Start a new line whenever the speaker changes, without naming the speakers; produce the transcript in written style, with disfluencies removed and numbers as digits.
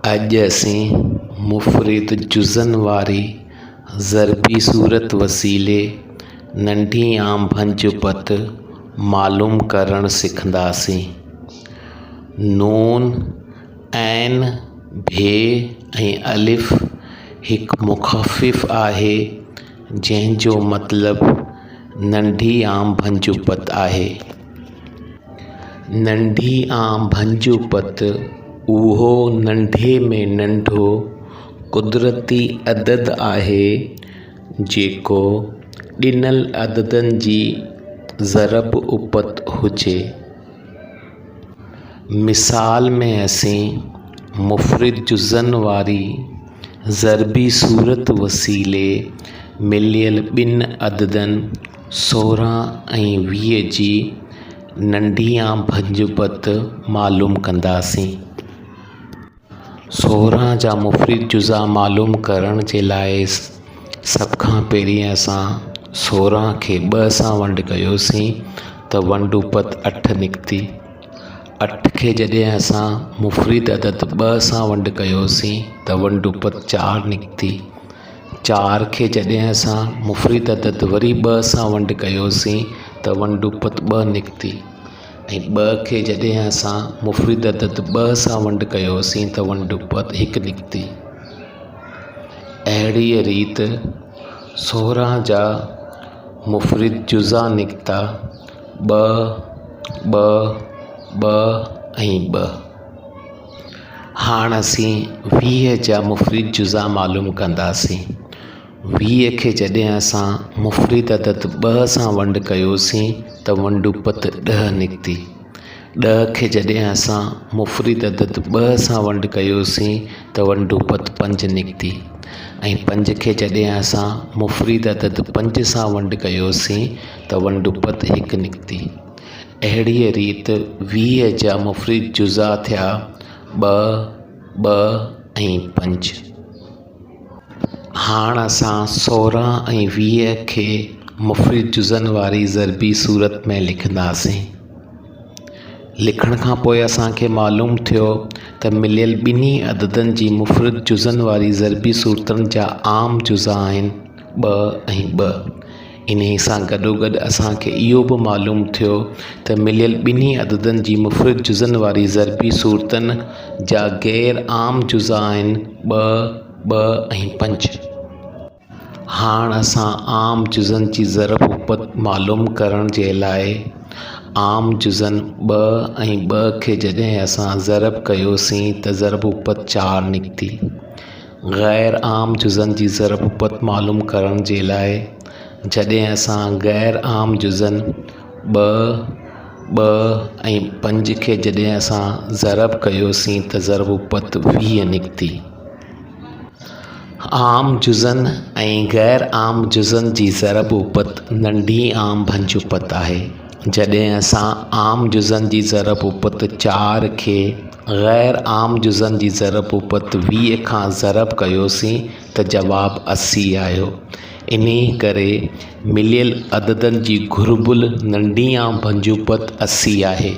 اڄ اسين مفرد جزن واري ضربي صورت وسيلي ننڍي عام ڀنج پت معلوم ڪرڻ سکنداسين. نون، عين، ڀي ۽ الف هڪ مخفف آهي جنهن جو مطلب ننڍي عام ڀنج پت آهي. ننڍي عام ڀنج پت اهو ننڍي ۾ ننڍو قدرتي عدد آهي جيڪو ڏنل عددن جي ضرب اپت هجي. مثال ۾ اسين مفرد جزن واري ضربي صورت وسيلي مليل ٻن عددن 16 ۽ 20 جي ننڍي يا ڀڃ-پت معلوم ڪنداسين. 16 جا مفرد جزا معلوم ڪرڻ جي لاء سڀ کان پهرين اسان 16 کي 2 سان ونڊ ڪيوسين ته ونڊ اپت 8 نڪتي. 8 کي جڏهن اسان مفرد عدد 2 سان ونڊ ڪيوسين ته ونڊ اپت 4 نڪتي. 4 کي جڏهن اسان مفرد عدد وري 2 سان ونڊ ڪيوسين ته ونڊ اپت 2 نڪتي ۽ 2 کي جڏهن اسان مفرد عدد 2 سان ونڊ ڪيوسين ته ونڊ اپت 1 نڪتي. اهڙيء ريت 16 جا مفرد جزا نڪتا 2، 2، 2 ۽ 2. هاڻ اسين 20 جا مفرد جزا معلوم ڪنداسين. 20 کي جڏهن اسان مفرد عدد 2 سان ونڊ ڪيوسين ته ونڊ اپت 10 نڪتي. 10 کي جڏهن اسان مفرد عدد 2 سان ونڊ ڪيوسين ته ونڊ اپت 5 نڪتي ۽ 5 کي جڏهن اسان مفرد عدد 5 سان ونڊ ڪيوسين ته ونڊ اپت 1 نڪتي. اهڙيء ريت 20 جا مفرد جزا ٿيا 2، 2 ۽ 5. هاڻ اسان 16 ۽ 20 کي مفرد جزن واري ضربي صورت ۾ لکنداسين. لکڻ کان پوء اسان کي معلوم ٿيو ته مليل ٻنهي عددن جي مفرد جزن واري ضربي صورتن جا عام جزا آهن 2 ۽ 2. انهيء سان گڏوگڏ اسان کي اهو به معلوم ٿيو ته مليل ٻنهي عددن جي مفرد جزن واري ضربي صورتن جا غير عام جزا آهن 2، 2 ۽ 5. هاڻ اسان عام جزن جي ضرب اپت معلوم ڪرڻ جي لاء عام جزن 2 ۽ 2 کي جڏهن اسان ضرب ڪيوسين ته ضرب اپت 4 نڪتي. غير عام جزن جي ضرب اپت معلوم ڪرڻ جي لاء جڏهن اسان غير عام جزن 2، 2 ۽ 5 کي جڏهن اسان ضرب ڪيوسين ته ضرب اپت 20 نڪتي. عام جزن ۽ غير عام جزن جي ضرب اپت ننڍي عام ڀنج اپت آهي. جڏهن اسان عام جزن جي ضرب اپت 4 کي غير عام جزن جي ضرب اپت 20 کان ضرب ڪيوسين ته جواب 80 آيو. انهيء ڪري مليل عددن جي گهربل ننڍي عام ڀنج اپت 80 آهي.